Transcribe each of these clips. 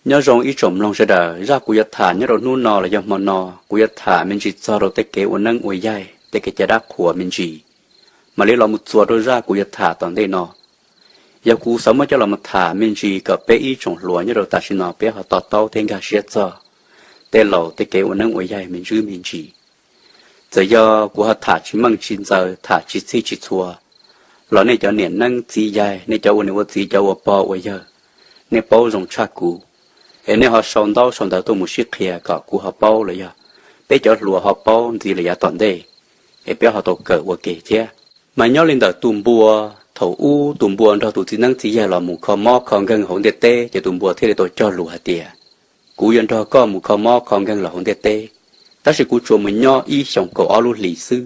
Nyob zoo ib tsoom mloog sawv daws, zaj kuv yuav tham nyob rau hnub no los yog hmo no, kuv yuav tham me ntsis txog rau tej kev ua neeb ua yaig, tej kev cai dab qhuas me ntsis, mam li los mus txuas rau zaj kuv yuav tham tom ntej no. Yog kuv xav muab coj los mus tham me ntsis kom peb ib tsoom hluas nyob rau tam sim no peb ho to taub thiab nkag siab txog tej laus tej kev ua neeb ua yaig me ntsis me ntsis. Txawm yog kuv ho tham tsis meej tsis ntxaws, tham tsis txhij tsis txhua, los nej cov niam neeb txiv yaig, nej cov ua niam ua txiv, cov ua pog ua yawg, nej paub zoo tshaj kuv, es nej ho sau ntaub sau ntawv tuaj mus sib qhia kom kuv ho paub los yog peb cov hluas ho paub ntxiv lawm yav tom ntej, es peb ho tau kawm ua ke thiab. Mas nyob li ntawm tus npua, thaum ub tus npua nrog tus txiv neeb txiv yaig los mus kho mob kho nkeeg hauv ntiaj teb, ces tus npua thiaj li tau cog lus hais tias, kuv yuav nrog koj mus kho mob kho nkeeg los hauv ntiaj teb, tab sis kuv tsuas mus nyob ib xyoos kaum ob lub hlis xwb.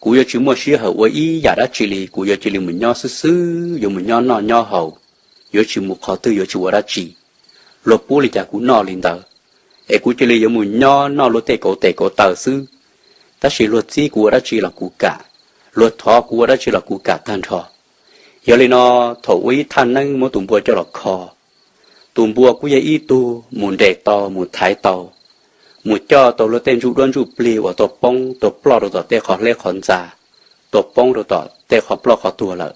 Kuv yuav tsis muaj sij hawm ua ib yam dab tsi li, kuv yuav cia li mus nyob xwb xwb, yuav mus nyob noj nyob haus, yuav tsis mus qhov twg, yuav tsis ua dab tsi. Luag pub li cas kuv noj li ntawd, es kuv cia li yuav mus nyob noj luag tej kauv tes kauv taw xwb. Tab sis luag txib kuv ua dab tsi los kuv kam, luag thov kuv ua dab tsi los kuv kam tag nrho. Yog li no, thaum ua ib thaj neeb muab tus npua coj los kho, tus npua kuj yog ib tug mus nres tau mus thaiv tau, mus coj tau luag tej ntsuj duab ntsuj plig uas tau poob tau ploj rau tom tej qhov hleb qhov ntxa, tau poob rau tom tej qhov ploj qhov tuag lawm.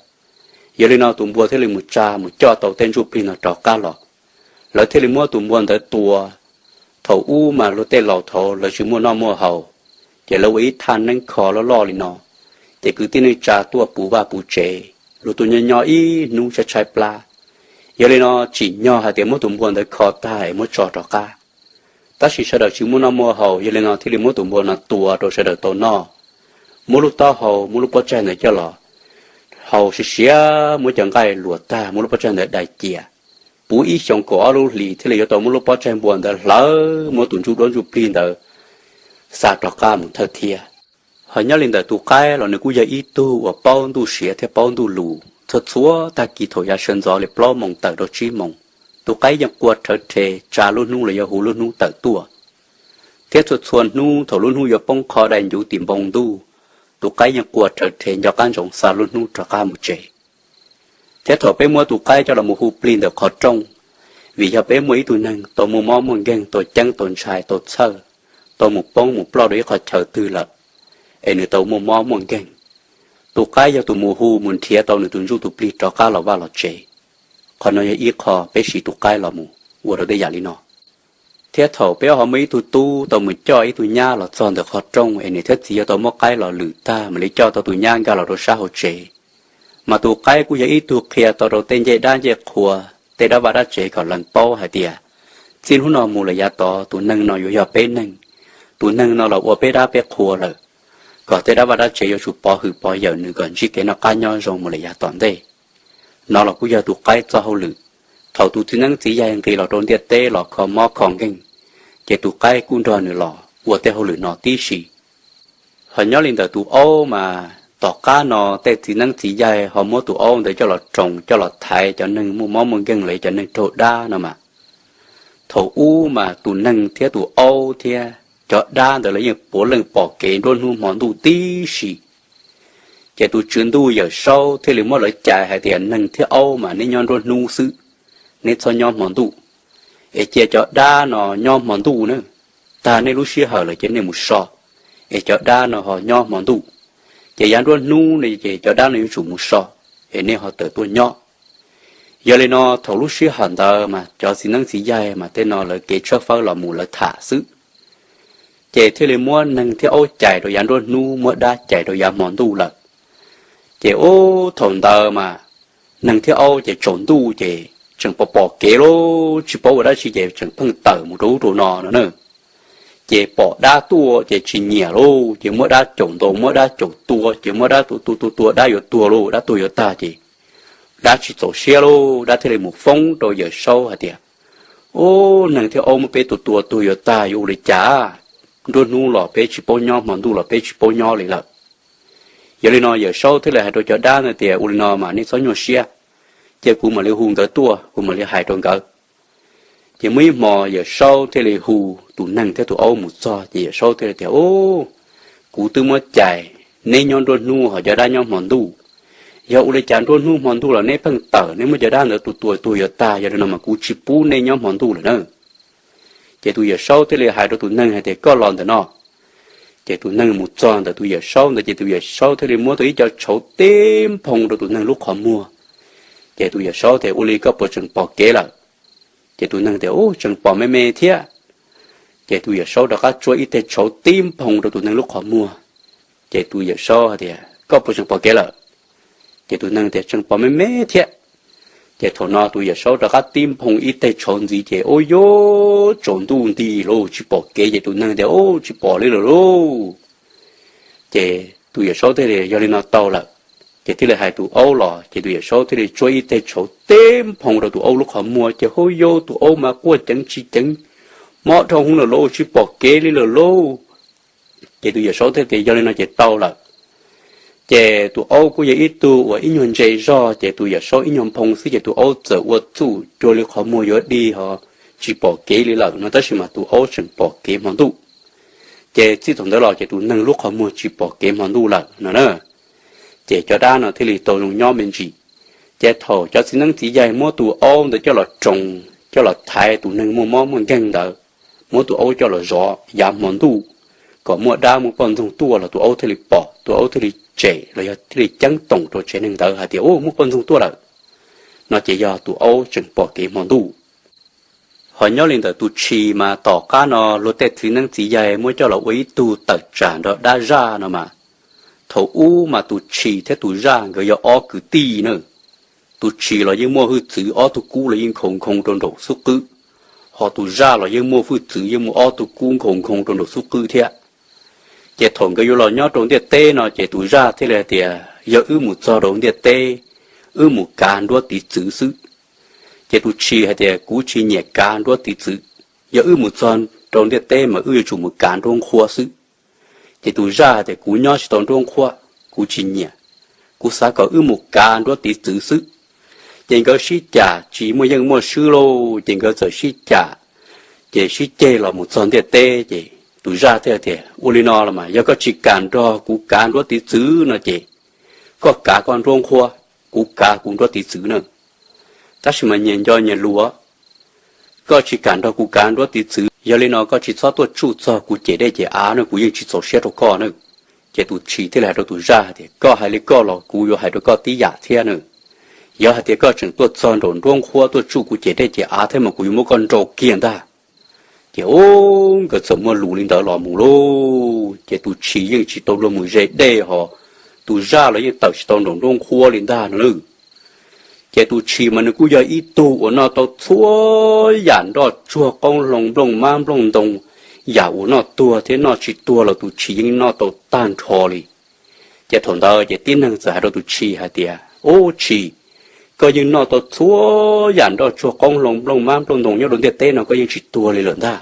Yog li no tus npua thiaj li mus tsa mus coj tau tej ntsuj plig no rov qab los. Lawv thiaj li muab tus npua ntawd tua. Thaum ub mas luag tej laus thaud lawv tsis muaj noj muaj haus, ces lawv ua ib thaj neeb kho loj loj li no, ces kwv tij neej tsa tuaj puv vaj puv tsev, luag tuaj nyob nyob ib hnub tshaib tshaib plab. Yog li no tsim nyog hais tias muab tus npua ntawd kho tag es muab tso rov qab. Tab sis sawv daws tsis muaj noj muaj haus, yog li no thiaj li muab tus npua no tua rau sawv daws tau noj. Muab lub taub hau, muab lub pob tsaig ntawd coj los haus siav siav, muab cov nqaij luas tag, muab lub pob tsaig ntawd dai cia. Puv ib xyoos kaum ob lub hlis thiaj li yuav tau muab lub pob tsaig npua ntawd hlawv, muab tus ntsuj duab ntsuj plig ntawd xa rov qab mus thawj thiab. Ho nyob li ntawm tus qaib los nws kuj yog ib tug uas paub ntuj siav thiab paub ntuj lus. Txhua txhua tag kis thaum yav sawv ntxov li plaub moos tawm rau tsib moos, tus qaib yeej qua rhawv rhe tsa lub hnub los yog hu lub hnub tawm tuaj. Thiab txhua txhua hnub thaum lub hnub yuav poob qho dai ncuv tim npoo ntuj, tus qaib yeej qua rhawv rhe nco qab ntsoov xa lub hnub rov qab mus tsev. Thiab thaum peb muab tus qaib coj los mus hu plig ntawm qhov rooj, vim yog peb muaj ib tug neeg tau muaj mob muaj nkeeg, tau ceeb tau ntshai tau txhawj, tau mus poob mus ploj rau ib qhov chaw twg lawm, es nws tau muaj mob muaj nkeeg, tus qaib yog tus mus hu mus nrhiav tau nws tus ntsuj tus plig rov qab los vaj los tsev. Qhov no yog ib qho peb siv tus qaib los mus ua rau tej yam li no. Thiab thaum peb ho muaj ib tug tub tau mus coj ib tug nyab los txog ntawm qhov rooj es niam thiab txiv yog tau muab qaib los lwm tag mam li coj tau tus nyab nkag los rau sab hauv tsev, mas tus qaib kuj yog ib tug qhia tau rau tej ncej dab ncej qhua, tej dab vaj dab tsev kom lees paub hais tias txij hnub no mus lawm yav tod tus neeg no yuav yog peb neeg, tus neeg no los ua peb dab peb qhua lawm, kom tej dab vaj dab tsev yuav tsum pov hwm pov yawm nws kom ntsib kev noj qab nyob zoo mus lawm yav tom ntej. No los kuj yog tus qaib txoj hauj lwm. Thaum tus txiv neeb txiv yaig nqis los rau ntiaj teb los kho mob kho nkeeg, ces tus qaib kuj nrog nws los ua tej hauj lwm no tib si. Ho nyob li ntawm tus aub mas tom qab no tej txiv neeb txiv yaig ho muab tus aub ntawd coj los roos coj los thaiv cov neeg muaj mob muaj nkeeg los yog cov neeg raug dab no mas, thaum ub mas tus neeg thiab tus aub thiab cov dab ntawd lawv yeej puav leej pom kev nruab hnub hmo ntuj tib si. Ces tus tswv ntuj Yawm Saub thiaj li muab lawv cais hais tias neeg thiab aub mas neb nyob nruab hnub xwb, neb txhob nyob hmo ntuj. Es cia cov dab no nyob hmo ntuj na, tag nej lub sij hawm lawm ces nej mus so, es cov dab no ho nyob hmo ntuj. Ces yav nruab hnub ne ces cov dab no yuav tsum mus so, es nej ho tawm tuaj nyob. Yog li no thaum lub sij hawm ntawd mas cov txiv neeb txiv yaig mas tej no lawv kev tshawb fawb los mus lawv tham xwb. Ces thiaj li muab neeg thiab aub cais rau yav nruab hnub, muab dab cais rau yav hmo ntuj lawm. Ces ub thaum ntawd mas neeg thiab aub ces tsaus ntuj ces tseem pom pom kev lauj, tsis paub ua dab tsi ces tseem pheej tawm mus rau ub rau no no na. Ces pom dab tuaj ces tsis nyiam lauj, ces muab dab caum ntaus, muab dab caum tua, ces muab dab tua tua tua tua, dab yuav tuag lauj, dab tuag yuav tag ces dab tsis txaus siab lauj, dab thiaj li mus foob rau Yawm Saub hais tias, ub, neeg thiab aub muab peb tua tua tuag yuav tag yuav ua li cas? Nruab hnub los peb tsis paub nyob, hmo ntuj los peb tsis paub nyob li lawm. Yog li no Yawm Saub thiaj li hais rau cov dab ntawd tias, ua li no mas nej txhob nyuaj siab, cia kuv mam li hu nkawd tuaj, kuv mam li hais rau nkawd. Ces muaj ib hmo Yawm Saub thiaj li hu tus neeg thiab tus aub mus txog, ces Yawm Saub thiaj li tias, ub, kuv twb muab cais, neb nyob nruab hnub ho cov dab nyob hmo ntuj. Yog ua li cas nruab hnub hmo ntuj los neb pheej tawm, neb muab cov dab ntawd tua tua tuag yuav tag, yog li no mas kuv tsis pub neb nyob hmo ntuj lawm na. Ces tus yawm saub thiaj li hais rau tus neeg hais tias, koj los ntawm no. Ces tus neeg mus txog ntawm tus yawm saub ntawd ces tus yawm saub thiaj li muab tau ib co tshauv tib nphoo rau tus neeg lub qhov muag. Ces tus yawm saub tias, ua li koj puas tseem pom kev lawm? Ces tus neeg tias, u, tseem pom me me thiab. Ces tus yawm saub rov qab tsuab ib teg tshauv tib nphoo rau tus neeg lub qhov muag. Ces tus yawm saub hais tias, koj puas tseem pom kev lawm? Ces tus neeg tias, tseem pom me me thiab. Ces thaum no tus yawm saub rov qab tib nphoo ib teg tshauv ntxiv ces ua yuav tsaus ntuj nti lawm tsis pom kev ces tus neeg tias, u, tsis pom li lawm lauj. Ces tus yawm saub thiaj li, yog li no tau lawm. Ces thiaj li hais tus aub los ces tus yawm saub thiaj li tsuab ib teg tshauv tib nphoo rau tus aub lub qhov muag ces ua yuav tus aub mas quaj ceev tsis ceev, mob dhau hwv lawm lauj tsis pom kev li lawm lauj. Ces tus yawm saub thiaj tias, yog li no ces tau lawm. Ces tus aub kuj yog ib tug uas ib nyuag ntse zog ces tus yawm saub ib nyuag nphoo xwb ces tus aub txawm ua txuj cua li qhov muag yuav dig ho tsis pom kev li lawm no tab sis mas tus aub tseem pom kev hmo ntuj. Ces txij thaum ntawd los ces tus neeg lub qhov muag tsis pom kev hmo ntuj lawm no na. Ces cov dab no thiaj li tau zoo nyob me ntsis. Ces thaum cov txiv neeb txiv yaig muab tus aub ntawd coj los roos, coj los thaiv tus neeg muaj mob muaj nkeeg ntawd, muab tus aub coj los zov yav hmo ntuj, kom muaj dab muaj poj ntxoog tuaj los tus aub thiaj li pom, tus aub thiaj li tsem los yog thiaj li ceeb toom rau tsev neeg ntawd hais tias, u, muaj poj ntxoog tuaj lawm. No ces yog tus aub tseem pom kev hmo ntuj. Ho nyob li ntawm tus tshis mas tom qab no luag tej txiv neeb txiv yaig muab coj los ua ib tug tawm tsam nrog dab zaj no mas, thaum ub mas tus tshis thiab tus zaj nkawd yog ob kwv tij na. Tus tshis los yeej muaj hwj txwv, ob tug kub los yeej nkhaus nkhoos rau nraum xub qwb, ho tus zaj los yeej muaj hwj txwv yeej muaj ob tug kub nkhaus nkhoos rau nraum xub qwb thiab. Ces thaum nkawd yuav los nyob rau ntiaj teb no ces tus zaj thiaj li hais tias, yog wb mus txog rau ntiaj teb, wb mus kav nruab tiv txwv xwb. Ces tus tshis hais tias, kuv tsis nyiam kav nruab tiv txwv, yog wb mus txog rau ntiaj teb mas wb yuav tsum mus kav nruab nqhuab xwb. Ces tus zaj hais tias, kuv nyob tsis tau nruab nqhuab, kuv tsis nyiam, kuv xav kom wb mus kav nruab tiv txwv xwb. Ces nkawd sib cam tsis muaj yeej muaj swb lauj, ces nkawd txawm sib cam, ces sib ceg los mus txog ntiaj teb. Ces tus zaj thiaj tias, ua li no los mas yog koj tsis kam nrog kuv kav nruab tiv txwv no ces koj kav koj nruab nqhuab, kuv kav kuv nruab tiv txwv na. Tab sis mas nyias nco nyias lus, koj tsis kam nrog kuv kav nruab tiv txwv, yog li no koj tsis txhob tuaj tsuj txog kuv ceg dej ceg av na, kuv yeej tsis txaus siab rau koj na. Ces tus tshis thiaj li hais rau tus zaj tias, koj hais li koj los kuv yuav hais rau koj tib yam thiab na. Yog hais tias koj tseem tuaj txog nraum nruab nqhuab tuaj tsuj kuv ceg dej ceg av thiab mas kuv yuav muab koj nrau kiag ntag. Ces u, nkawd txawm muaj lus li ntawd los mus lauj, ces tus tshis yeej tsis tau luag mus ze dej ho tus zaj los yeej tawm tsis tau nraum nruab nqhuab li ntag no na. Ces tus tshis mas nws kuj yog ib tug uas noj tau txhua yam nroj tsuag qoob hloov nplooj mab nplooj ntoo, yam uas noj tuag thiab noj tsis tuag los tus tshis yeej noj tau tag nrho li. Ces thaum ntawd ces tib neeg txawm hais rau tus tshis hais tias, u tshis, koj yeej noj tau txhua yam nroj tsuag qoob hloov nplooj mab nplooj ntoo nyob rau ntiaj teb no koj yeej tsis tuag li lawm ntag.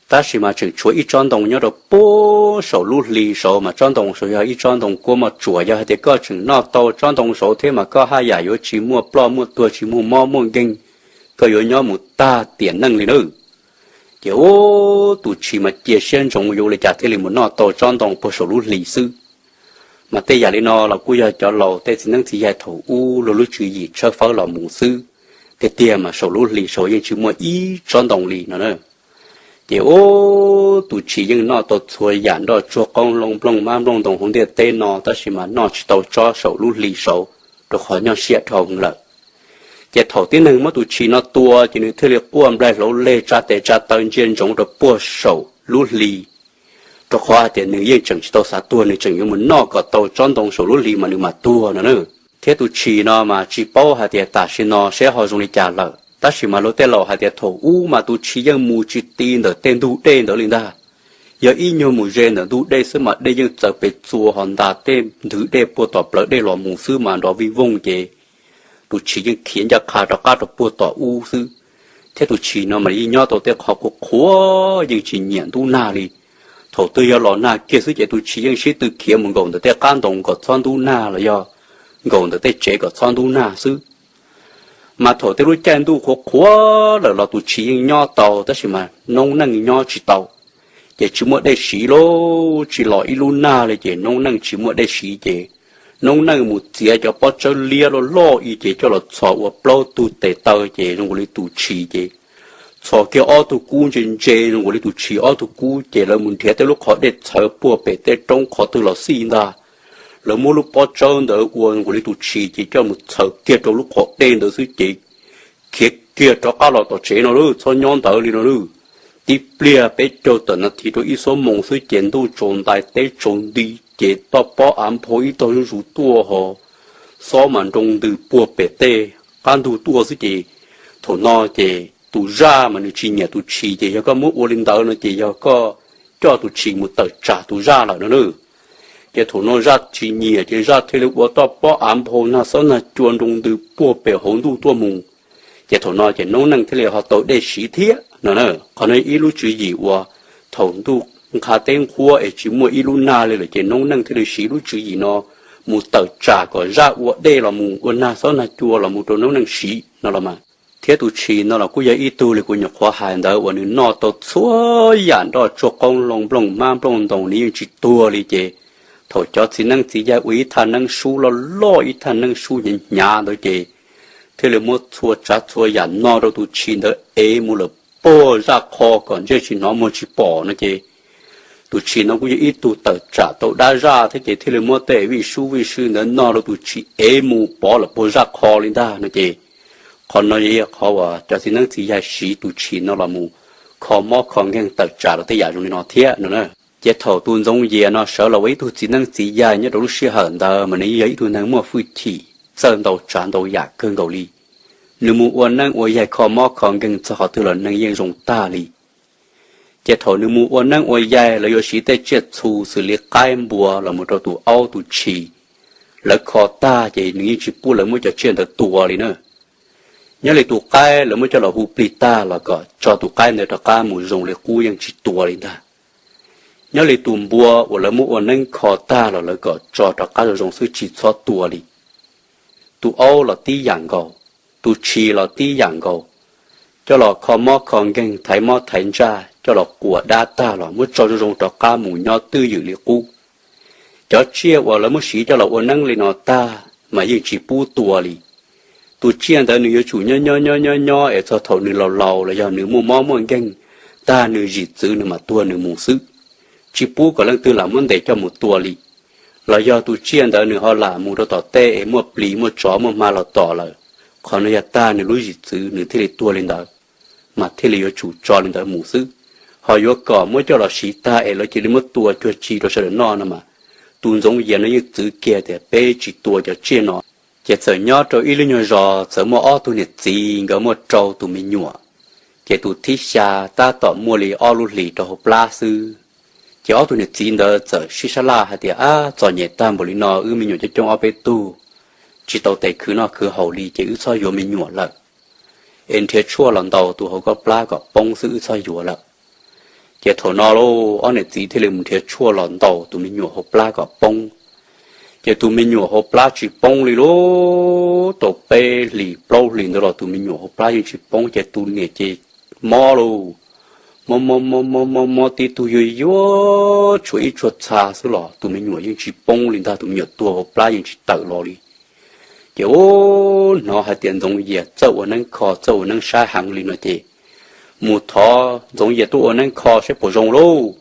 Tab sis mas tseem tshuav ib tsob ntoo nyob rau puag saum lub hli saud mas tsob ntoo saud yog ib tsob ntoo kuab moj tsuas, yog hais tias koj tseem noj tau tsob ntoo saud thiab mas koj haj yam yuav tsis muaj ploj muaj tuag tsis muaj mob muaj nkeeg, koj yuav nyob mus tag tiam neej li nawb. Ces u, tus tshis mas cia siab ntsoov yuav ua li cas thiaj li mus noj tau tsob ntoo puag saum lub hli xwb. Mas tej yam li no los kuj yog cov laus tej txiv neeb txiv yaig thaum ub luag lub tswv yim tshawb fawb los mus xwb. Tiag tiag mas saum lub hli saud yeej tsis muaj ib tsob ntoo li no na. Ces u, tus tshis yeej noj tau txhua yam nroj tsuag qoob hloov nplooj mab nplooj ntoo hauv ntiaj teb no tab sis mas noj tsis tau tsob saum lub hli saud, rau qhov nyob siab dhau lawm. Ces thaum tib neeg muab tus tshis no tua ces nws thiaj li quaj nplaig hlauv leg tsa tes tsa taw ntsia ntsoov rau puag saum lub hli, rau qhov hais tias nws yeej tseem tsis tau xav tuag, nws tseem yuav mus noj kom tau tsob ntoo saum lub hli mas nws mam tuag no na. Thiab tus tshis no mas tsis paub hais tias tam sim no seb ho zoo li cas lawm, tab sis mas luag tej laus hais tias thaum ub mas tus tshis yeej mus tsis ti ntawm tej ntug dej ntawd li ntag. Yog ib nyuag mus ze ntawm ntug dej xwb mas dej yeej txawv pes txua ho ntas tej ntwg dej puag tom plawv dej los mus xwb mas nrov vij voog ces tus tshis yeej khiav ncaj qha rov qab rau puag tom ub xwb. Thiab tus tshis no mas yeej nyob tau tej qhov qhuav qhuav yeej tsis nyiam ntub nag li. Thaum twg yog los nag kiag xwb ces tus tshis yeej sib tw khiav mus nkaum ntawm tej qab ntoo kom txhob ntub nag los yog nkaum ntawm tej tsev kom txhob ntub nag xwb. Mas thaum tej lub caij ntuj qhuav qhuav lawm los tus tshis yeej nyob tau tab sis mas noob neej nyob tsis tau. Ces tsis muaj dej siv lauj, tsis los ib lub nag li ces noob neej tsis muaj dej siv ces Noob neej mus txiav cov pob tsawb liab loj loj ib ces coj los txhos ua plaub tug tes taw ces zoo nkaus li tus tshis ces txhos kiag ob tug kub ntse ntse zoo nkaus li tus tshis ob tug kub ces lawv mus nrhiav tej lub qhov dej txhawv puag pem tej roob qhov twg los xij ntag. Lawv muab lub pob tsawb ntawd ua zoo nkaus li tus tshis ces coj mus txhawv kiag rau lub qhov dej ntawd xwb ces khiav kiag rov qab los tom tsev no lawm, txhob nyob ntawd li no lawm. Tib pliag peb caug tawm nas this rau ib xuab moos xwb ces ntuj tsaus ntais teb tsaus nti ces toj pob av nphau ib tog zuj zus tuaj ho xob mas nroo ntws puag pem tej qab ntug tuaj xwb ces thaum no ces tus zaj mas nws tsis nyiam tus tshis ces yog koj muab ua li ntawd no ces yog koj coj tus tshis mus tawm tsam tus zaj lawm no na. Ces thaum no zaj tsis nyiam ces zaj thiaj li ua toj pob av nphau nag xob nag cua nroo ntws puag pem hauv ntuj tuaj mus. Ces thaum no ces noob neej thiaj li ho tau dej siv thiab no na. Qhov no ib lub tswv yim uas thaum ntuj nqha teb nqhuab es tsis muaj ib lub nag li lawm ces noob neej thiaj li siv lub tswv yim no mus tawm tsam kom zaj ua dej los mus ua nag xob nag cua los mus rau noob neej siv no los mas. Thiab tus tshis no los kuj yog ib tug li kuv nyuam qhuav hais ntawd uas nws noj tau txhua yam nroj tsuag qoob loo nplooj hmab nplooj ntoos nws yeej tsis tuag li ces thaum cov txiv neeb txiv yaig ua ib thaj neeb sub loj loj ib thaj neeb sub hnyav hnyav ntawd ces thiaj li muab txhua tsav txhua yam no rau tus tshis ntawd ev mus lawm puag zaj qho kom ntsej tsis hnov muag tsis pom no ces tus tshis no kuj yog ib tug tawm tsam tau dab zaj thiab ces thiaj li muab tej vij sub vij sw ntawd no rau tus tshis ev mus pov lawm puag zaj qho li ntag no ces qhov no yog qhov uas cov txiv neeb txiv yaig siv tus tshis no los mus kho mob kho nkeeg tawm tsam rau tej yam zoo li no thiab no na. Ces thaum tus Ntxoov Yias no sawv los ua ib tug txiv neeb txiv yaig nyob rau lub sij hawm ntawd mas nws yeej yog ib tug neeg muaj hwj chim txawj ntau tsav ntau yam kawg nkaus li. Nws mus ua neeb ua yaig kho mob kho nkeeg txog qhov twg los neeg yeej zoo tag li. Ces thaum nws mus ua neeb ua yaig lawv yuav siv tej tsiaj txhu xws li qaib npua los mus rau tus aub tus tshis, lawv kho tag ces nws yeej tsis pub lawv muab cov tsiaj ntawd tua li na. Nyob li tus qaib lawv muab coj los hu plig tag los kom tso tus qaib ntawd rov qab mus zoo li qub yeej tsis tua li ntag. Nyob li tus npua uas lawv muab ua neeb kho tag los lawv kom tso rov qab zoo zoo xwb tsis txhob tua li. Tus aub los tib yam nkaus, tus tshis los tib yam nkaus, coj los kho mob kho nkeeg thaiv mob thaiv ntsaj coj los quas dab tag los muab tso zoo zoo rov qab mus nyob twj ywm li qub. Cov tsiaj uas lawv muab siv coj los ua neeb li no tag mas yeej tsis pub tua li. Tus tsiaj ntawd nws yuav tsum nyob nyob nyob nyob nyob es txog thaum nws laus laus los yog nws muaj mob muaj nkeeg tag nws zim txwv nws mam tuag nws mus xwb. Tsis pub kom leej twg lam muab ntes coj mus tua li. Los yog tus tsiaj ntawd nws ho lam mus rau tom tej es muaj plis muaj tsov muaj hma los tom lawm, qhov no yog tag nws lub zim txwv nws thiaj li tuag li ntawd, mas thiaj li yuav tsum tso li ntawd mus xwb. Ho yuav kom muab coj los siv tag es lawv cia li muab tua cuag tsi rau sawv daws noj no mas, tus Ntxoov Yias no yeej txwv kiag tias peb tsis tua cov tsiaj no. Ces txawm nyob rau ib lub nyuag zos txawm muaj ob tug niam txiv nkawd muaj rau tus me nyuam. Ces tus thib xya tab tom muaj li ob lub hlis rau hauv plab xwb. Ces ob tug niam txiv ntawd txawm sib sab laj hais tias, Ab, txom nyem tag npaum li no wb me nyuam coob coob ob peb tug, tsis tau tes khwv noj khwv haus li ces wb txhob yuav me nyuam lawm, es nrhiav tshuaj los ntaus tus hauv koj plab kom poob xwb wb txhob yuav lawm. Ces thaum no lauj, ob niam txiv thiaj li mus nrhiav tshuaj los ntaus tus me nyuam hauv plab kom poob. Ces tus me nyuam hauv plab tsis poob li lauj, tau peb hlis plaub hlis ntawd los tus me nyuam hauv plab yeej tsis poob, ces tus niam ces mob lauj, mob mob mob mob mob mob tib tug yuag yuag tshuav ib tsuag txha xwb los tus me nyuam yeej tsis poob li ntag, tus me nyuam tuag hauv plab yeej tsis tawm los li. Ces ub, hnov hais tias Ntxoov Yias txawj ua neeb kho txawj ua neeb saib heev li no ces mus thov Ntxoov Yias tuaj ua neeb kho saib puas zoo lauj.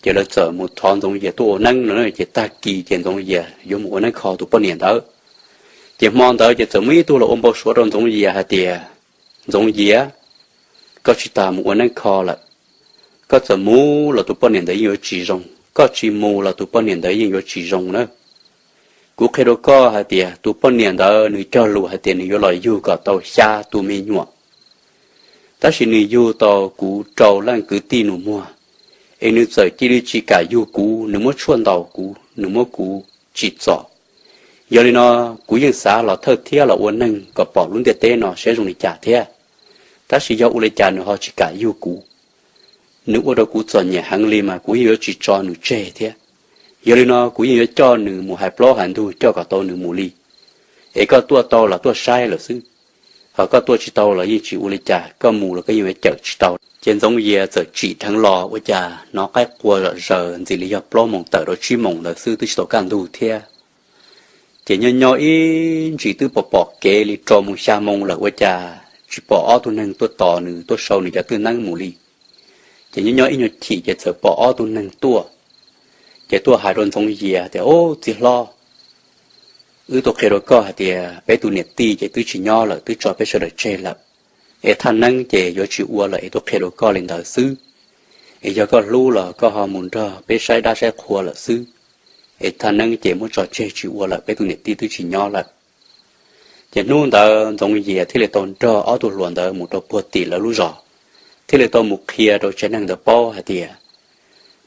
Ces lawv txawm mus thov Ntxoov Yias tuaj ua neeb no ces tag kis ces Ntxoov Yias yuav mus ua neeb kho tus poj niam ntawd. Ces hmo ntawd ces txawm muaj ib tug los ua npau suav rau Ntxoov Yias hais tias, Ntxoov Yias, koj tsis tas mus ua neeb kho lawm. Koj txawm mus los tus poj niam ntawd yeej yuav tsis zoo, koj tsis mus los tus poj niam ntawd yeej yuav tsis zoo na. Kuv qhia rau koj hais tias tus poj niam ntawd nws cog lus hais tias nws yuav los yug kom tau xya tus me nyuam. Tab sis nws yug tau kuv rau leej kwv tij nus muag, es nws txawm cia li tsis kam yug kuv, nws muab tshuaj ntaus kuv, nws muab kuv tsim txom. Yog li no, kuv yeej xav los thawj thiab los ua neeg kom pom lub ntiaj teb no saib zoo li cas thiab. Tab sis yog ua li cas nws ho tsis kam yug kuv, nws ua rau kuv txom nyem heev li mas kuv yeej yuav tsis tso nws tseg thiab. Yog li no kuv yeej yuav coj nws mus hais plaub hais ntug coj kom tau nws mus li. Es koj tuaj tau los tuaj saib lawm xwb, ho koj tuaj tsis tau los yeej tsis ua li cas, koj mus los koj yeej yuav cawm tsis tau. Ces Ntxoov Yias txawm tsim dheev los ua cas hnov qaib qua zom zaws ntxim li yog plaub moos tawm rau tsib moos ntawd xwb twb tsis tau kaj ntug thiab. Ces nyob nyob ib ntsis twb pom pom kev li rau mus xya moo lawm ua cas tsis pom ob tug neeg tuaj tos nws tuaj sau nws cov twj neeb mus li. Ces nyob nyob ib nyuag chim ces txawm pom ob tug neeg tuaj. Ces tuaj hais rau Ntxoov Yias tias, Ub, txiv hlob, wb tuaj qhia rau koj hais tias peb tus niam tij ces twb tsis nyob lawm, twb tso peb sawv daws tseg lawm, es thaj neeb ces yuav tsis ua lawm es tuaj qhia rau koj li ntawd xwb. Es yog koj hlub los koj ho mus nrog peb saib dab saib qhua lawm xwb, es thaj neeb ces muab tso tseg tsis ua lawm, peb tus niam tij twb tsis nyob lawm. Ces hnub ntawd Ntxoov Yias thiaj li tau nrog ob tug hluas ntawd mus rau puag tim lawv lub zos, thiaj li tau mus qhia rau tsev neeg ntawd paub hais tias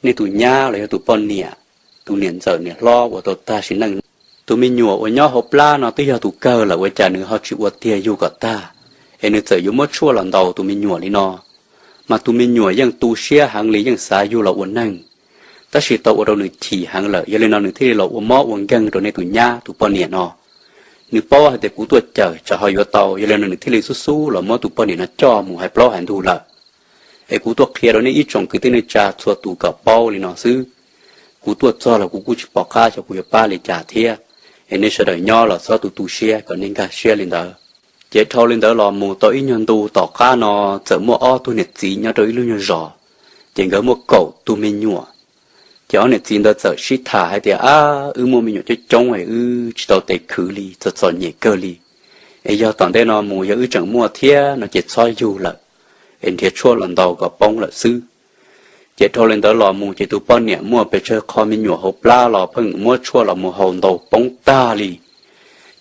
nej tus nyab los yog tus poj niam, tus niam ntxawm niam hlob uas tau tag sim neej, tus me nyuam uas nyob hauv plab no twb yog tus kawg lawm ua cas nws ho tsis ua tiag yug kom tag, es nws txawm yuav muab tshuaj los ntaus tus me nyuam li no. Mas tus me nyuam yeej tu siab heev li, yeej xav yug los ua neeg, tab sis tau ua rau nws chim heev lawm, yog li no nws thiaj li los ua mob ua nkeeg rau nej tus nyab tus poj niam no. Nws paub hais tias kuv tuaj cawm tsam ho yuav tau, yog li no nws thiaj li xub xub los muab tus poj niam no coj mus hais plaub hais ntug lawm. Es kuv tuaj qhia rau nej ib tsoom kwv tij neej tsa txhua tus kom paub li no xwb. Kuv tuaj txog los kuv kuj tsis pom qab xyov kuv yuav pab li cas thiab. Es nej sawv daws nyob los txhob tu tu siab, kom nej nkag siab li ntawd. Ces dhau li ntawd los mus tau ib nyuag ntu tom qab no, txawm muaj ob tug niam txiv nyob rau ib lub nyuag zos, ces nkawd muaj kaum tus me nyuam. Ces ob niam txiv ntawd txawm sib tham hais tias, Ab, wb muaj me nyuam coob coob es wb tsis tau tes khwv li, txom txom nyem kawg li. Es yog tom ntej no mus yog wb tseem muaj thiab no ces txhob yug lawm, es nrhiav tshuaj los ntaus kom poob lawm xwb. Ces dhau li ntawd los mus ces tus poj niam muaj pes tsawg qho me nyuam hauv plab los pheej muab tshuaj los mus haus ntaus poob tag li.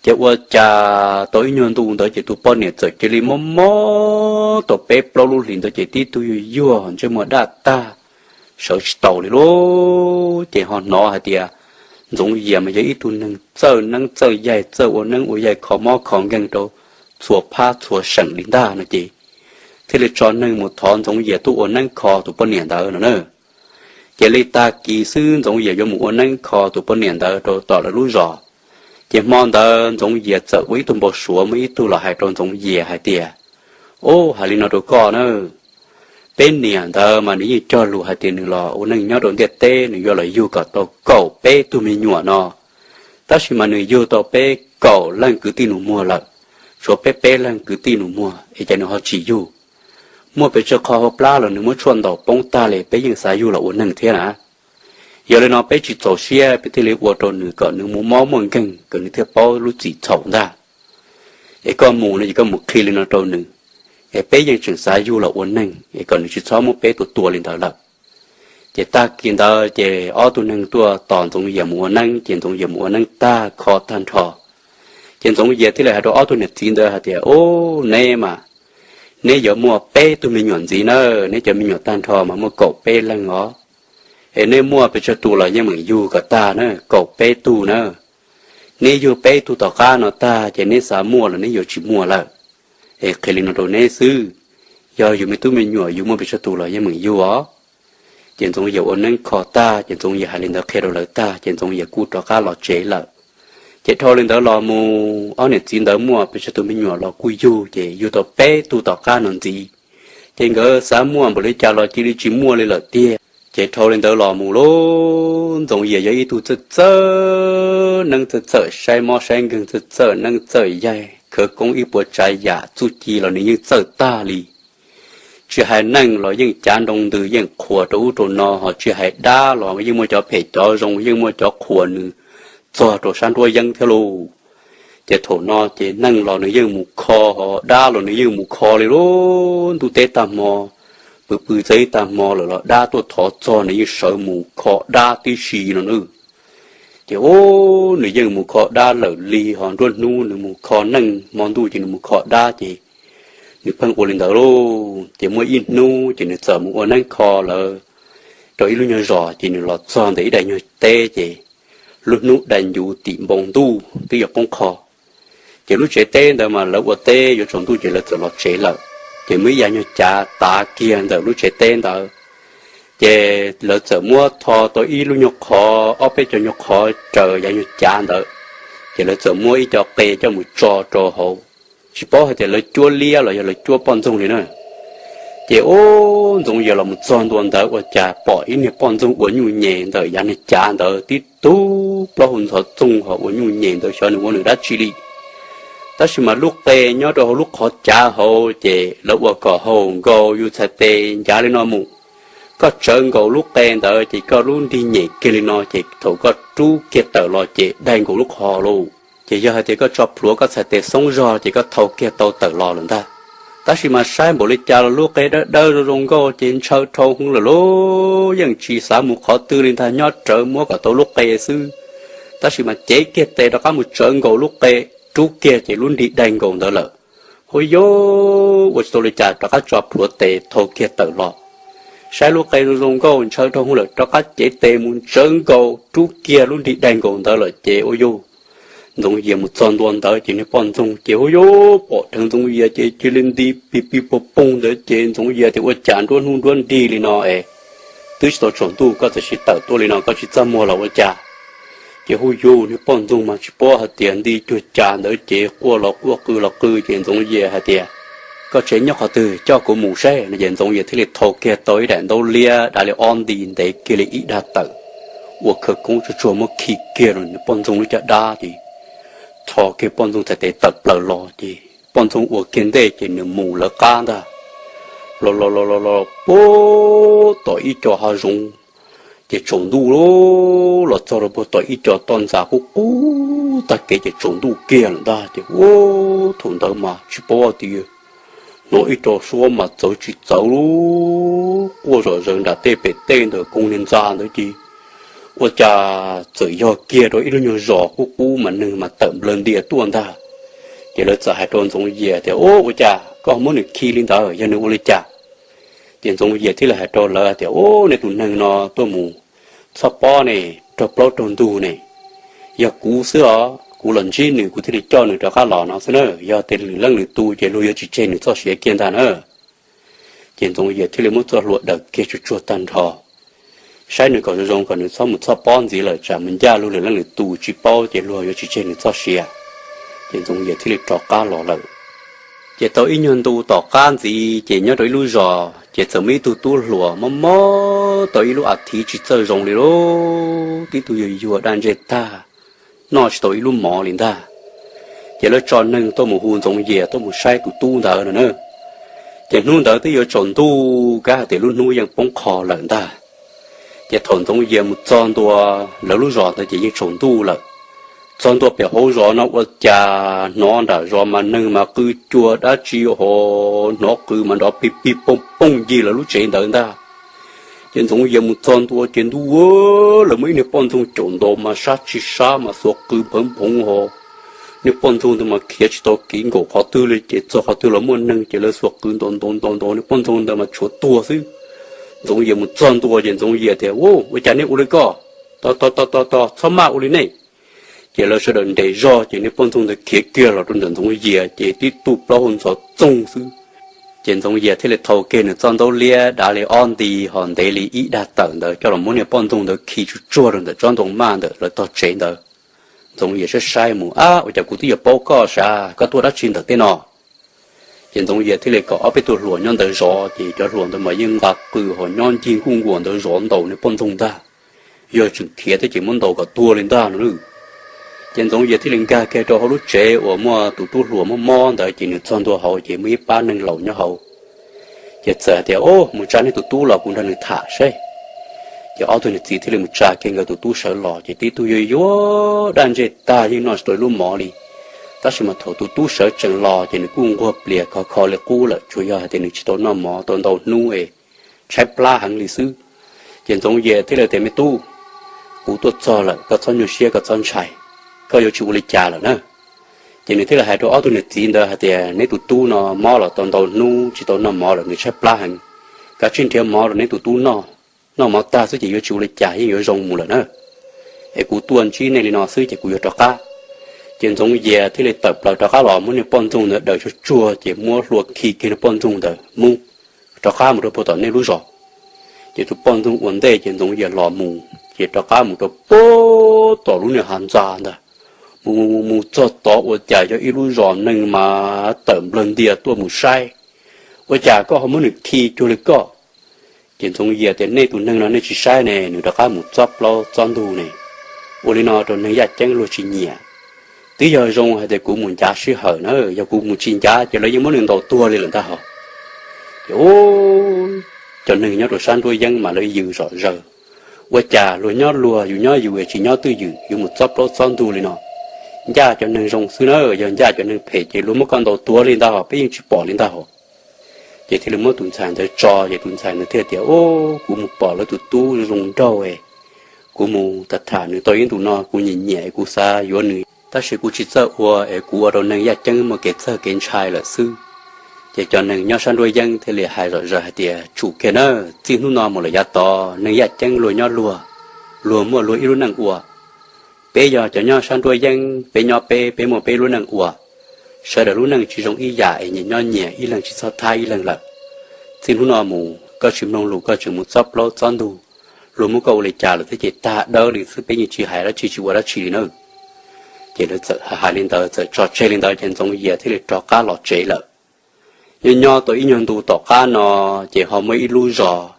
Ces ua cas tau ib nyuag ntu ntawd ces tus poj niam txawm cia li mob mob tau peb plaub lub hlis ntawd ces tib tug yuag yuag ntsej muag daj tag, sawv tsis taus li lauj. Ces ho hnov hais tias Ntxoov Yias mas yog ib tug neeg txawj neeb txawj yaig, txawj ua neeb ua yaig kho mob kho nkeeg rau txhua phab txhua seem li ntag no ces thiaj li tso neeg mus thov Ntxoov Yias tuaj ua neeb kho tus poj niam ntawd no na. Ces li tag kis xwb Ntxoov Yias yuav mus ua neeb kho tus poj niam ntawd rau tom lawv lub zos. Ces hmo ntawd Ntxoov Yias txawm ua ib tug npau suav muaj ib tug los hais rau Ntxoov Yias hais tias, Ub, hais li no rau koj na, peb niam ntawd mas nws yeej cog lus hais tias nws los ua neej nyob rau ntiaj teb nws yuav los yug kom tau kaum peb tug me nyuam no, tab sis mas nws yug tau peb kaum leej kwv tij nus muag lawm, tshuav peb peb leeg kwv tij nus muag es cas nws ho tsis yug. Muaj pes tsawg qho hauv plab los nws muab tshuaj ntaus poob tag li, peb yeej xav yug los ua neeg thiab na. Yog li no peb tsis txaus siab peb thiaj li ua rau nws kom nws muaj mob muaj nkeeg kom nws thiaj paub lub txim txhaum ntag. Es koj mus no ces koj mus qhia li no rau nws, es peb yeej tseem xav yug los ua neeg es kom nws tsis txhob muab peb tua tua li ntawd lawm. Ces tag kis ntawd ces ob tug neeg tuaj tos Ntxoov Yias mus ua neeb, ces Ntxoov Yias mus ua neeb tag kho tag nrho. Ces Ntxoov Yias thiaj li hais rau ob tug niam txiv ntawd hais tias, Ub, neb mas, neb yuav muaj peb tug me nyuam ntxiv na, neb cov me nyuam tag nrho mas muaj kaum peb leeg os. Es neb muaj pes tsawg tus los yeej meem yug kom tag na, kaum peb tug na. Neb yug peb tug tom qab no tag ces neb xav muaj los neb yuav tsis muaj lawm. Es qhia li no rau neb xwb, yog yus me tub me nyuam yus muaj pes tsawg tus los yeej meem yug os. Ces Ntxoov Yias ua neeb kho tag ces Ntxoov Yias hais li ntawd qhia rau lawv tag ces Ntxoov Yias kuj rov qab los tsev lawm. Ces dhau li ntawd los mus ob niam txiv ntawd muaj pes tsawg tus me nyuam los kuj yug, ces yug tau peb tug tom qab no ntxiv. Ces nkawd xav muaj npaum li cas los cia li tsis muaj li lawm tiag. Ces dhau li ntawd los mus lauj, Ntxoov Yias yog ib tug txawj txawj neeb, txawj txawj saib mob saib nkeeg, txawj txawj neeb txawj yaig, khawv koob ib puas tsav yam, txuj ci los nws yeej txawj tag li. Tsis hais neeg los yeej cav nroo ntws yeej qhuas rau ub rau no, ho tsis hais dab los yeej muaj cov phem cov zoo, yeej muaj cov qhuas nws txog rau sab nruab yeeb thiab lauj. Ces thaum no ces neeg los nws yeej mus kho, ho dab los nws yeej mus kho li lauj. Ntuj teb tag hmo, pw pw txog ib tag hmo lawm los dab tuaj thov txog nws yeej sawv mus kho dab tib si no na. Ces ub, nws yeej mus kho dab lawm li, ho nruab hnub nws mus kho neeg, hmo ntuj ces nws mus kho dab ces nws pheej ua li ntawd lauj. Ces muaj ib hnub ces nws txawm mus ua neeb kho lawm rau ib lub nyuag zos, ces nws los txog ntawm ib daim nyuag teb ces lub hnub dai ncuv tim npoo ntuj twb yuav poob qho. Ces lub tsev teb ntawd mas lawv ua teb yuav tsaus ntuj ces lawv txawm los tsev lawm. Ces muaj ib yav nyuag cav tav kiag ntawm lub tsev teb ntawd, ces lawv txawm muab tho tau ib lub nyuag qhov, ob peb cov nyuag qhov raws yav nyuag cav ntawd, ces lawv txawm muab ib co qe coj mus tso rau hauv. Tsis paub hais tias lawv cuab liab los yog lawv cuab poj ntxoog li na. Ces ua Ntxoov Yias los mus txog ntua ntawd ua cas pom ib niag poj ntxoog ua nyuj nyem ntawm yav niag cav ntawd tib tug plaub hau ntxhov txoog ho ua nyuj nyem ntawd xyov nws ua nws dab tsi li. Tab sis mas lub qe nyob rau hauv lub qhov cav hauv ces lawv ua kom haum nkaus yus txhais tes ncav li no mus. Koj tsawv nkaus lub qe ntawd ces koj lub nrig nyem kiag li no ces thaum koj rub kiag tawm los ces daig nkaus lub qhov lauj. Ces yog hais tias koj tso plhuav koj txhais tes xoob zog ces koj thau kiag tau tawm los lawm ntag. Tab sis mas saib npaum li cas los lub qe dawb dawb zoo zoo nkauj ces ntshaw dhau hwv lawm lauj, yeej tsis xav mus qhov twg li ntag, nyob rawv muab kom tau lub qe xwb. Tab sis mas cev kiag tes rov qab mus tsawv nkaus lub qe, rub kiag ces lub nrig daig nkaus ntawd lawm. Huaj yuj, ua tsis tau li cas rov qab tso plhuav tes thau kiag tawm los. Saib lub qe zoo zoo nkauj ntshaw dhau hwv lawm rov qab cev tes mus tsawv nkaus rub kiag lub nrig daig nkaus ntawd lawm ces ua yuj, Ntxoov Yias mus txog ntua ntawd ces niag poj ntxoog ces huaj yuj pom dheev Ntxoov Yias ces cia li nti pig pig poog poog ntawd ces Ntxoov Yias tias ua cas nruab hnub nruab nrig li no es twb tsis tau tsaus ntuj koj txawm sib tawm tuaj li no koj tsis txaj muag los ua cas? Ces huaj yuj niag poj ntxoog mas tsis paub hais tias nti cuag cas ntawd ces quaj los quaj qw los qw ces Ntxoov Yias hais tias, koj tsev nyob qhov twg coj kuv mus saib no ces Ntxoov Yias thiaj li thau kiag tau ib daim ntaub liab dav li ob nti ntev kiag li ib dag tawm, ua khawv koob tsuag tsuag muab khi kiag rau niag poj ntxoog lub caj dab ces rho kiag poj ntxoog txhais tes tawm plaws los ces poj ntxoog ua kiag ntej ces nws mus lawv qab ntag. Los los los los los puag tom ib co hav zoov ces tsaus ntuj, los txog rau puag tom ib co toj ntxas qub qub tag kev ces tsaus ntuj kiag lawm ntag ces ua thaum ntawd mas tsis paub tias hnov ib co suab mas txawv tsis txawv quaj zom zaws nram tej pem tej ntawm koog niag ntxa ntawd ces ua cas txawm yog kiag rau ib lub nyuag zos qub qub mas neeg mas tawm nplawg ntias tuaj ntag. Ces lawv txawm hais rau Ntxoov Yias tias, Ub, ua cas koj muab nws khi li ntawd, yog nws ua li cas? Ces Ntxoov Yias thiaj li hais rau lawv tias, Ub, nej tus neeg no tuaj mus txhoj pob ne, raug plaub raug ntug ne, yog kuv xwb os, kuv los ntsib nws kuv thiaj li coj nws rov qab los no xwb na, yog tias lwm leej lwm tus ces luag yuav tsis tseg nws txoj sia kiag ntag na. Ces Ntxoov Yias thiaj li muab txoj hlua daws kiag tsuag tsuag tag nrho, saib nws kom zoo zoo kom nws txhob mus txhoj pob ntxiv lawm tsam mus ncaj luag lwm leej lwm tus tsis paub ces luag yuav tsis tseg nws txoj sia. Ces Ntxoov Yias thiaj li rov qab los lawm. Ces tau ib nyuag ntu tom qab ntxiv ces nyob rau ib lub zos ces txawm muaj ib tug tub hluas mob mob tau ib lub as thiv tsis txawj zoo li lauj, tib tug yuag yuag daj ntseg tag, noj tsis tau ib lub mov li ntag. Ces lawv tso neeg tuaj mus hu Ntxoov Yias tuaj mus saib tus tub ntawd no na. Ces hnub ntawd twb yuav tsaus ntuj kab hais tias lub hnub yeej poob qho lawm ntag. Ces thaum Ntxoov Yias mus txog ntua lawv lub zos ntawd ces yeej tsaus ntuj lawm. Txog ntua pem hauv zos no ua cas hnov nram zos mas neeg mas qw cua dab tsi ho, hnov qw mas nrov pig pig poog poog ncig lawv lub tsev ntawd ntag. Ces Ntxoov Yias mus txog ntua ces ntuj, lawv muaj ib niag poj ntxoog caum ntaus mas sab tsis sab mas xuas qw nphawv nphoov ho. Niag poj ntxoog ntawd mas khiav tsis tau kev nkaum qhov twg li ces txog qhov twg los muaj neeg ces lawv xuas qw ntaus ntaus ntaus ntaus niag poj ntxoog ntawd mas tshuav tuag xwb. Ntxoov Yias mus txog ntua ces Ntxoov Yias tias, Ub, ua cas nej ua li ko? Tos tos tos tos, txhob maj ua li nej. Ces lawv sawv daws nres zog ces niag poj ntxoog ntawd khiav kiag los rau ntawm Ntxoov Yias ces tib tug plaub hau ntxhov txoog xwb. Ces Ntxoov Yias thiaj li thau kiag nws txoj ntaub liab dav li ob nti ho ntev li ib dag tawm ntawd coj los muab niag poj ntxoog ntawd khi tsuag tsuag rau ntawm tsob ntoo maj ntawm lawv tog tsev ntawd. Ntxoov Yias saib saib mus, Ab, ua cas kuv twb yuav paub koj sav, koj tuaj dab tsi ntawm tej no? Ces Ntxoov Yias thiaj li kom ob peb tug hluas nyob ntawd zov ces cov hluas ntawd mas yeej nqa qws ho nyob ncig nkuj nkuas ntawd zov ntaus niag poj ntxoog ntag. Yog tseem khiav thiab ces muab ntaus kom tuag li ntag no. Ces Ntxoov Yias thiaj li nkag kiag rau hauv lub tsev uas muaj tus tub hluas mob mob ntawd ces nws txog ntua hauv ces muaj ib pab neeg laus nyob hauv. Ces txawm hais tias, Ub, mus tsa nej tus tub los kuv nrog nws tham seb. Ces ob tug niam txiv thiaj li mus tsa kiag nkawd tus tub sawv los ces tib tug yuag yuag daj ntseg tag yeej noj tsis tau ib lub mov li. Tab sis mas thaum tus tub sawv tsees los ces nws kuj nquag plias khov kho li qub lawm, tsuas yog hais tias nws tsis tau noj mov tau ntau hnub es tshaib plab heev li xwb. Ces Ntxoov Yias thiaj li tias, Me tub, kuv tuaj txog lawm, koj txhob nyuaj siab koj txhob ntshai, koj yuav tsis ua li cas lawm na. Ces nws thiaj li hais rau ob tug niam txiv ntawd hais tias, Neb tus tub no mob los tau ntau hnub tsis tau noj mov lawm, nws tshaib plab heev. Kav tsij nrhiav mov rau neb tus tub noj, noj mov tag xwb ces yuav tsis ua li cas yeej yuav zoo mus lawm na. Es kuv tuaj ntsib nej li no xwb ces kuv yuav rov qab. Ces Ntxoov Yias thiaj li tawm plaws rov qab los muab niag poj ntxoog ntawd daws tsuag tsuag ces muab hlua khi kiag niag poj ntxoog ntawd mus, Rov qab mus rau puag tom nej lub zos. Ces tus poj ntxoog ua ntej ces Ntxoov Yias los mus ces rov qab mus rau puag tom lub niag hav ntxa ntag. Mus mus mus txog tod ua cas yog ib lub zos neeg mas tawm nplawg ntias tuaj mus saib. Ua cas koj ho muab nws khi cuag li koj? Ces Ntxoov Yias tias, Nej tus neeg no nej tsis saib ne, nws rov qab mus txob plaub txob ntug ne. Ua li no rau neeg yaj ceeb luag tsis nyiam. Twb yog zoo hais tias kuv mus ncav sij hawm na, yog kuv mus tsis ncav ces lawv yeej muab nws ntaus tuag li lawm ntag hos. Ces cov neeg nyob rau sab nruab yeeb mas lawv yws zom zaws. Ua cas luag nyob luag, yus nyob yus, tsis nyob twj ywm, yuav mus txob plaub txob ntug li no? Ncaj cov neeg zoo xwb na, yog ncaj cov neeg phem ces luag muab koj ntaus tuag li ntag hos, peb yeej tsis pom li ntag hos. Ces thiaj li muab tus ntxhais ntawd tso, ces tus ntxhais ntawd thiaj tias, Ub, kuv mus pom lawv tus tub zoo nraug, kuv mus tham tham nws tau ib ntus no kuv nyiam nyiam, kuv xav yuav nws, tab sis kuv tsis txawj ua es kuv ua rau neeg yaj ceeb muaj kev txhawj kev ntshai lawm xwb. Ces cov neeg nyob sab nruab yeeb thiaj li hais zom zaws hais tias, Tsum kiag na, txij hnub no mus lawm yav tod neeg yaj ceeb luag nyob luag, luag muaj luag ib lub neej ua. Peb yog cov nyob sab nruab yeeb, peb nyob peb, peb muaj peb lub neej ua. Sawv daws lub neej tsis zoo ib yam es nyias nyob nyias, ib leeg tsis txhob thab ib leeg lawm. Txij hnub no mus koj tsis mloog lus, koj tseem mus txob plaub txob ntug, luag muab koj ua li cas los thiab ces tag dawb li xwb, peb yeej tsis hais dab tsi tsis ua dab tsi li na. Ces lawv txawm hais li ntawd, txawm tso tseg li ntawd ces Ntxoov Yias thiaj li rov qab los tsev lawm. Nyob nyob tau ib nyuag ntu tom qab no, ces ho muaj ib lub zos,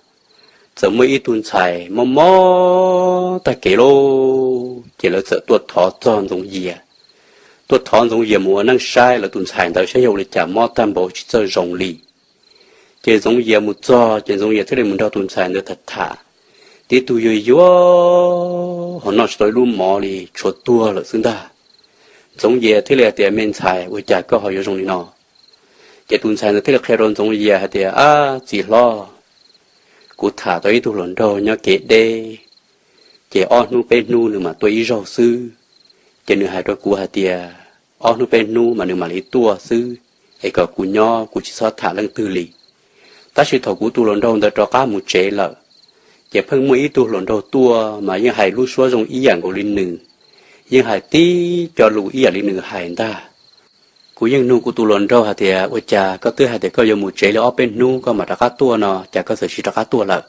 txawm muaj ib tug ntxhais mob mob tag kev lauj, ces lawv txawm tuaj thov txog Ntxoov Yias. Tuaj thov Ntxoov Yias mus ua neej saib lawv tus ntxhais ntawd saib yog ua li cas mob tag npaum tsis txawj zoo li. Ces Ntxoov Yias mus txog ces Ntxoov Yias thiaj li mus nrog tus ntxhais ntawd tham tham. Tib tug yuag yuag ho noj tsis tau ib lub mov li, tshuav tuag lawm xwb ntag. Ntxoov Yias thiaj li hais tias, Me ntxhais, ua cas koj ho yuav zoo li no? Ces tus ntxhais ntawd thiaj li qhia rau Ntxoov Yias hais tias, Ab txiv hlob, kuv tham tau ib tug hluas nraug nyob kev deb, ces ob hnub peb hnub nws mam tuaj ib zaug xwb. Ces nws hais rau kuv hais tias ob hnub peb hnub mas nws mam li tuaj xwb, es kom kuv nyob, kuv tsis txhob tham leej twg li. Tab sis thaum kuv tus hluas nraug ntawd rov qab mus tsev lawm, ces pheej muaj ib tug hluas nraug tuaj mas yeej hais lub suab zoo ib yam nkaus li nws, yeej hais tib co lus ib yam li nws hais ntag. Kuv yeej nug kuv tus hluas nraug hais tias, Ua cas koj twb hais tias koj yuav mus tsev li ob peb hnub koj mam rov qab tuaj no, cas koj txawm tsis rov qab tuaj lawm?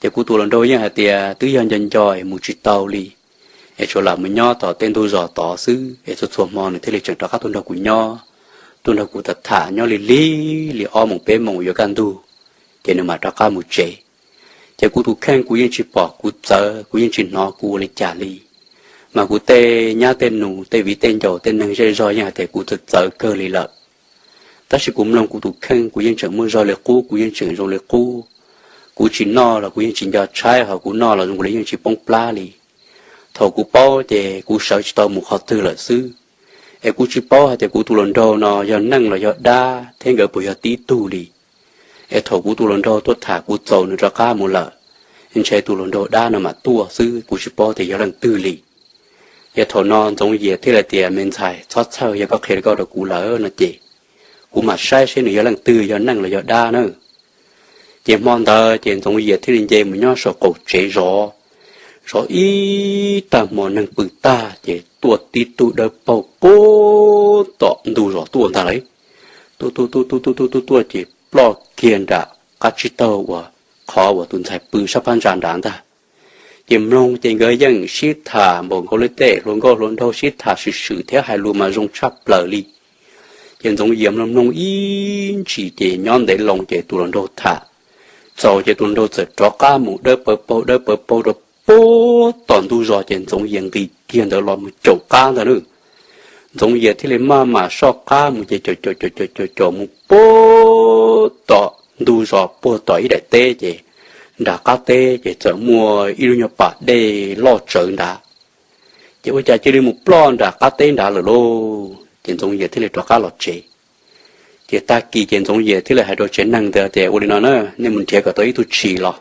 Ces kuv tus hluas nraug yeej hais tias twb yog nco nco es mus tsis tau li, es tsuas lam mus nyob tom tej ntug zos tod xwb, es txhua txhua hmo nws thiaj li tseem rov qab tuaj nrog kuv nyob, tuaj nrog kuv tham tham nyob li lig li ob moos peb moos yuav kaj ntug, ces nws mam rov qab mus tsev. Ces kuv tus kheej kuv yeej tsis pom kuv txawv, kuv yeej tsis hnov kuv ua li cas li. Mas kuv tej nyab tej nus, tej viv tej ncaus, tej neeg zej zog yeej hais tias kuv txawv txawv kawg li lawm. Tab sis kuv mloog kuv tus kheej kuv yeej tseem muaj zog li qub, kuv yeej tseem zoo li qub. Kuv tsis noj los kuv yeej tsis nco tshaib, ho kuv noj los zoo li yeej tsis poob plab li. Thaum kuv paub ces kuv sawv tsis tau mus qhov twg lawm xwb. Es kuv tsis paub hais tias kuv tus hluas nraug no yog neeg los yog dab thiab nkawd puas yog tib tug li. Es thaum kuv tus hluas nraug tuaj tham kuv txaus nws rov qab mus lawm, ntshe tus hluas nraug dab no mam tuaj xwb, kuv tsis paub tias yog leej twg li. Ces thaum no Ntxoov Yias thiaj li tias, Me ntxhais, txhob txhawj, yog koj qhia li koj rau kuv lawm no ces kuv mam saib seb nws yog leej twg, yog neeg los yog dab na. Ces hmo ntawd ces Ntxoov Yias thiaj li nce mus nyob saum qaum tsev zov. Zov ib tag hmo neeg pw tag ces tuaj tib tug dawb paug puag tom ntug zos tuaj ntag lauj. Tuaj tuaj tuaj tuaj tuaj tuaj tuaj ces ploj kiag nram qab tsib taug uas qhov uas tus ntxhais pw sab phab ntsa nrad ntag. Ces mloog ces nkawd yeej sib tham npaum nkaus li tej hluas nkauj hluas nraug sib tham swm swm thiab hais lus mas zoo tshaj plaws li. Ces Ntxoov Yias mloog mloog ib ntsis ces nyob ntev loo ces tus hluas nraug tham txaus ces tus hluas nraug txawm rov qab mus dawb pawv paug dawb pawv paug rau puag tom ntug zos ces Ntxoov Yias nqis kiag ntawd los mus caum qab ntag na. Ntxoov Yias thiaj li maj mam soj qab mus ces caum caum caum caum caum mus puag tom ntug zos puag tom ib daim teb ces nram qab teb ces txawm muaj ib lub nyuag pas dej loj tsawv nrad. Ces ua cas cia li mus ploj nram qab teb nrad lawm lauj. Ces Ntxoov Yias thiaj li rov qab los tsev. Ces tag kis ces Ntxoov Yias thiaj li hais rau tsev neeg ntawd tias, Ua li no na, nej mus nrhiav kom tau ib tug tshis los,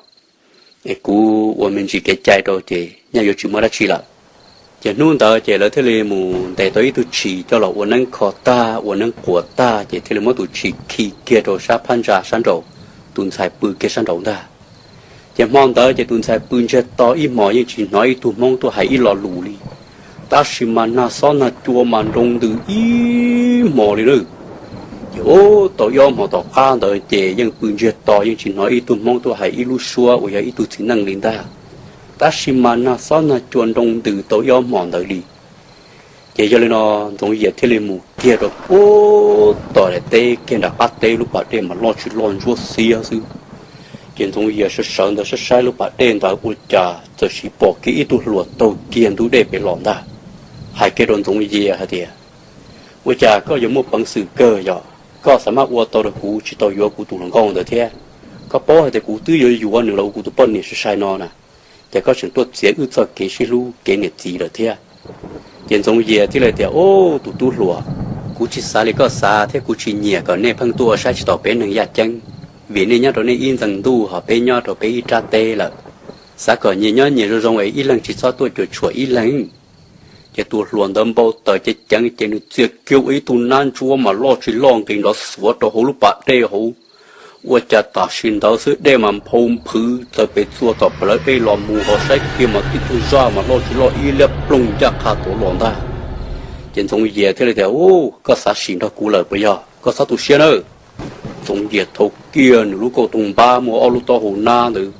es kuv ua me ntsis kev cai rau ces nyaj yuav tsis muaj dab tsi lawm. Ces hnub ntawd ces lawv thiaj li mus ntes tau ib tug tshis coj los ua neeb kho tag ua neeb quas tag ces thiaj li muab tus tshis khi kiag rau sab phab ntsa sab nraud, tus ntxhais pw kiag sab nraud ntag. Ces hmo ntawd ces tus ntxhais pw ntsiag to ib hmos yeej tsis hnov ib tug Hmoob tuaj hais ib lo lus li. Tab sis mas nag xob nag cua mas nroo ntws ib hmos li na. Ces ub tau ib ob hmos tom qab ntawd ces yeej pw ntsiag to yeej tsis hnov ib tug Hmoob tuaj hais ib lub suab uas yog ib tug txiv neej li ntag. Tab sis mas nag xob nag cua nroo ntws tau ib ob hmos ntawd li. Ces yog li no Ntxoov Yias thiaj li mus kiag rau puag tom daim teb kiag nram qab teb, lub pas dej mas loj tsis loj ntsuab xiab xwb. Ces Ntxoov Yias sawv sawv ntawd saib saib lub pas dej ntawd ua cas txawm sim pom kiag ib tug hluas taug kiag ntug dej pem los ntag. Hais kiag rau Ntxoov Yias hais tias, Ua cas koj yuav muaj peev xwm kawg yog koj xav maj ua tau rau kuv tsis tau yuav kuv tus hluas nkauj ntawd thiab? Koj paub hais tias kuv twb yuav yuav nws los ua kuv tus poj niam sai sai no na, ces koj tseem tuaj txiav wb txoj kev sib hlub kev niam txiv lawm thiab. Ces Ntxoov Yias thiaj li tias, Ub, tus tub hluas, kuv tsis xav li koj xav thiab kuv tsis nyiam kom nej pheej tuaj ua saib tsis taus peb neeg yaj ceeb, vim nej nyob rau nej ib ntxees ntuj ho peb nyob rau peb ib rab teb lawm. Xav kom nyias nyob nyias zoo zoo es ib leeg tsis txhob tuaj cuam tshuam ib leeg. Ces tus hluas ntawd npau taws ceev ceev ces nws txia kiag ua ib tug nab ntsuab mas loj tsis loj nqis nrov xuav rau hauv lub pas dej hauv. Ua cas tam sim ntawd xwb dej mas nphau nphwv txawv pes txua tom plawv dej los mus ho saib kiag mas tib tug zaj mas loj tsis loj ib liab ploog ncaj qha tuav los ntag. Ces Ntxoov Yias thiaj li tias, Ub, koj xav sim nrog kuv lawm puas yog? Koj txhob tu siab nawb. Ntxoov Yias thau kiag nws lub kauj toog npab muaj ob lub taub hau nab ntawd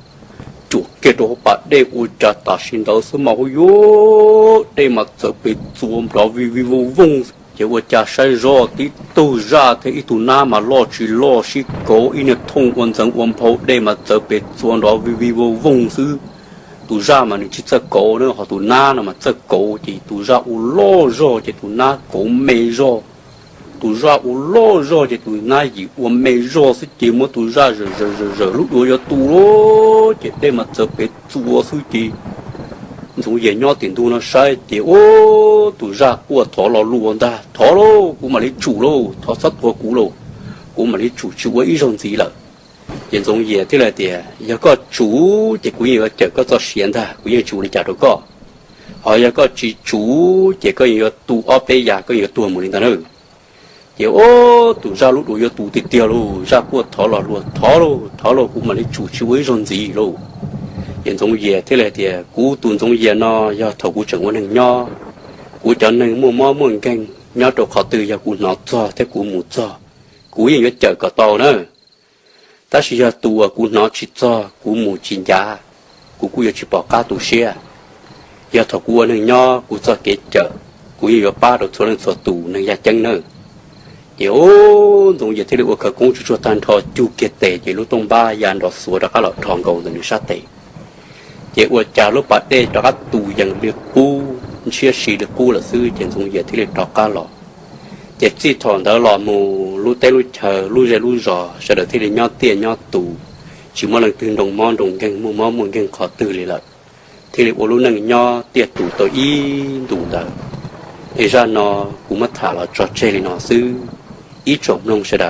cuam kiag rau hauv pas dej, ua cas tam sim ntawd xwb mas hu yuav dej mas txawv pes txua nrov vij vij vooj vooj. Ces ua cas saib zoj tib tug zaj thiab ib tug nab mas loj tsis loj sib kauv ib niag thooj ua ntxeev ua nphau, dej mas txawv pes txua nrov vij vij vooj vooj xwb. Tus zaj mas nws tsis txawj kauv na, ho tus nab no mas txawj kauv, ces tus zaj ua loj zog ces tus nab kauv me zog. Tus zaj ua loj zog ces tus nab yim ua me zog xwb, ces muab tus zaj zawm zawm zawm zawm lub duav yuav tu lawm, ces dej mas txawv pes txua xwb ces Ntxoov Yias nyob tim ntug no saib ces ub, tus zaj quaj thov lo lus ntag, Thov lauj, kuv mam li tsum lauj, thov txhob tua kuv lauj, kuv mam li tsum tsis ua ib zaug ntxiv lawm. Ces Ntxoov Yias thiaj li tias, Yog koj tsum ces kuv yeej yuav cawm koj txoj sia ntag, kuv yeej tsis ua li cas rau koj. Ho yog koj tsis tsum ces koj yeej yuav tu ob peb yam, koj yeej yuav tuag mus li ntag na. Ces ub, tus zaj lub duav yuav tu tiag tiag lauj, zaj quaj thov lo lus, Thov lauj, thov lauj, kuv mam li tsum tsis ua ib zaug ntxiv lauj. Ces Ntxoov Yias thiaj li tias, Kuv tus Ntxoov Yias no yog thaum kuv tseem ua neeg nyob, kuv cov neeg muaj mob muaj nkeeg nyob rau qhov twg yog kuv hnov txog thiab kuv mus txog, kuv yeej yuav cawm kom tau na. Tab sis yog tus uas kuv hnov tsis txog, kuv mus tsis ncav, kuv kuj yuav tsis pom qab tu siab. Yog thaum kuv ua neeg nyob, kuv txoj kev cawm, kuv yeej yuav pab rau txhua leej txhua tus neeg yaj ceeb nawb. Ces ub, Ntxoov Yias thiaj li ua khawv koob tsuj tsuag tag nrho cug kiag tes, ces lub tooj npab ya nrov xuav rov qab los dhos nkaus ntawm nws sab tes. Ces ua cas lub pas dej rov qab tu yees li qub, ntshiab si li qub lawm xwb, ces Ntxoov Yias thiaj li rov qab los. Ces txij thaum ntawd los mus lub teb lub chaw, lub zej lub zos, sawv daws thiaj li nyob tiaj nyob tus, tsis muaj leej twg nroo mob nroo nkeeg, muaj mob muaj nkeeg qhov twg li lawm, thiaj li ua lub neej nyob tiaj tus tau ib ntus ntawd. Es zaj no kuv muab tham los tso tseg li no xwb, ib tsoom mloog sawv